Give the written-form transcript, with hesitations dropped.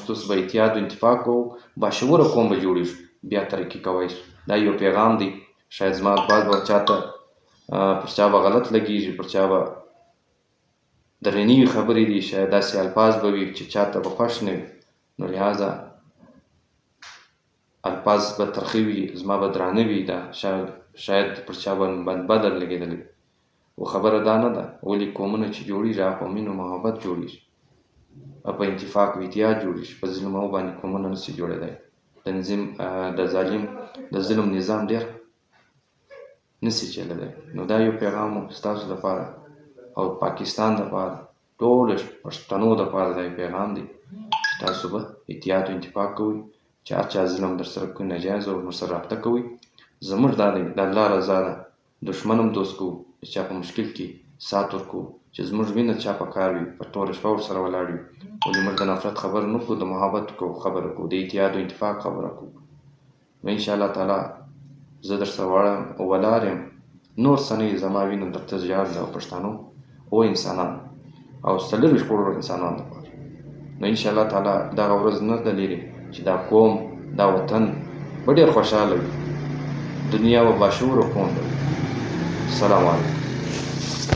ستاسو به اتحاد او اتفاق کوو، باشعوره قوم به جوړیږو، بیا ترقي کوی شو. دا یو پیغام دی. شاید زما الفاظ به چاته پر چا به غلط لګیږي، پر چا به درنې خبرې دي، شاید داسې الفاظ به وي چې چاته به خوښ نه وي، نو لهذا الفاظ به ترخه وي، زما به درانه وي، دا شاید پر چا باندې بدل لګېدلی وي. خو خبره دا نه ده، ولې قومونه چې جوړېږي هغه په مینه او محبت جوړېږي، په اتفاق او اتحاد جوړېږي، په ظلم او باندې قومونه نه شي جوړېدای. تنظیم د ظالم د ظلم نظام ډېر نه شي چلېدای. نو دا یو پیغام و ستاسو دپاره او پاکستان دپاره، ټولو پښتنو دپاره دا یو پیغام دی چې تاسو به اتحاد او اتفاق کوئ، چې هر چا ظلم در سره کوي ناجایز او ورسره رابطه کوئ. زموږ دا دی د الله رضا ده، دښمن هم دوست کوو، د چا په مشکل کې سات ورکوو، چې زموږ وینه چا په کار وي په توره شپه ورسره ولاړ یو. ولې موږ د نفرت خبره نه کوو، د محبت کوو خبره کوو، د اتحاد او اتفاق خبره کوو. نو ان شاء الله تعالی زه درسره ولاړ یم، نور څه نه زما وینه درته ژاړ ده پښتانو او انسانانو او 24 کروړو انسانانو لپاره. نو ان شاء الله تعالی دغه ورځ نه ده لیرې چې دا قوم دا وطن به ډېر خوشحاله وي، دنیا به باشعوره قوم به وي. السلام علیکم.